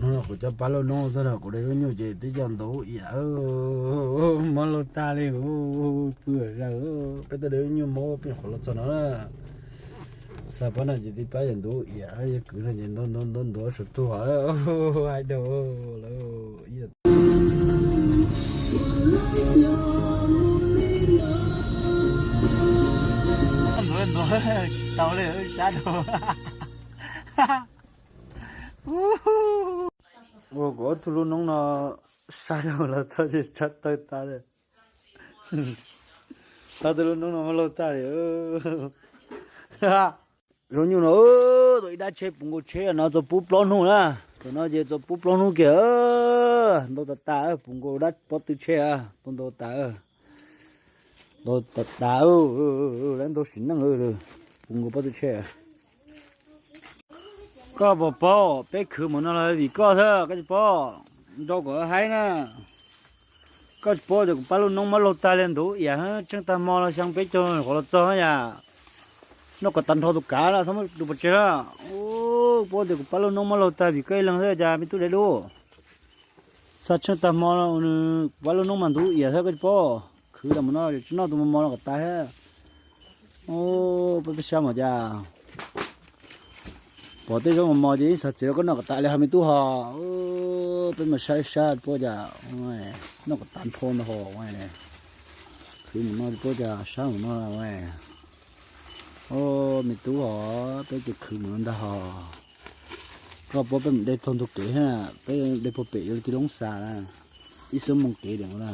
Kuv cov pab lub noob txog no kuv de lub nyuj ces twb coj ntub iam, mob laug tag li, pw zaws. Peb twb de lub nyuj mob peb qhov los txog no na. Xa pab no ces tib pab yog ntub iam, yog kwv no ces ntub ntub ntub ntub saum tug hais dau lawm. Ntub ntub tau li sab dau. Ua kuv ob tug lub noob no sab dau los txog ces tshav tawg tas li. Ob tug lub noob no mob laug tag li. Zoo nyuj no, tau ib dab tsheb puv nkaus tsheb no txog pub plaub hnub na. Tam no ces txog pub plaub hnub kiag, ntau tas tas, puv nkaus dab pob tw tsheb, tau ntau tas, ntau tas tas, lawv ntau sim neej, puv nkaus pob tw tsheb. Koj puas paub peb khwv mus no los vim koj xwb, koj tsis paub, nrau kom haib na. Koj tsis paub tias kuv pab lub noob mob laug tag li, ntub iam tsheej tag hmo los xyoo peb caug qhov los txog yam, noj kom tag nrho tus kav no txhob muab tus pov tseg na. Paub tias kuv pab lub noob mob laug tag vim koj ib leeg xwb cas me tub dai dub. Xa tsheej tag hmo no nws kuv pab lub noob mas ntub iam xwb koj tsis paub. Khwv tas mus no tsis noj tus mos mos no kom tas thiab. Peb peb sab mas cas pom tej zaub mos mos ces ib xav txiav rau koj noj kom tas li ho me tub ho. Peb mas saib sab paub cas noj kom tas nrho ntag ho. Khwv mus no paub cas sab mus no. Me tub ho, peb ces khwv mus no ntag ho. Koj paub peb mus de txog ntug kev, peb de puag pem yuav li kis loob xas na, ib xuab moos kev diam na.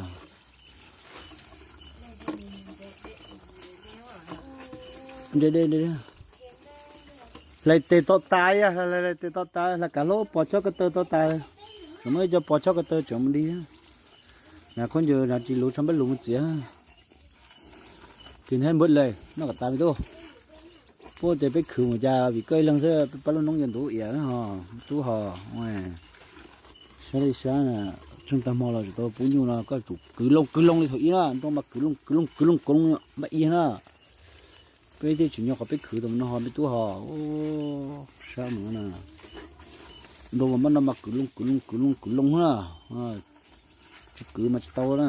Hlais tes to tas, hlais tes to tas, hlais kav hlau pos chob ko taw to tas. Tseem muaj ib co pos chob ko taw tseem mus di. Nas khaub ncaws nas tsis luv tshav npab lus mus txiav. Tis nab npawb le noj kom tas me tub. Puab tias peb khwv mus cas vim koj ib leeg xwb, peb pab lub noob yuav ntub iam ho, tub ho. Sab li sab, tsheej tag hmo los tsis tau pub nyuj no koj tsum kwv loo kwv loo li thaum ub na, nrau mas kwv loo kwv loo kwv loo kwv loo npaj iab na. Peb thiaj tsim nyog qhov peb khwv tau no ho me tub ho. Sab mus no na, nrau mas npaj no mas kwv loo kwv loo kwv loo kwv loo na. Tsis kwv mas tsis tau na.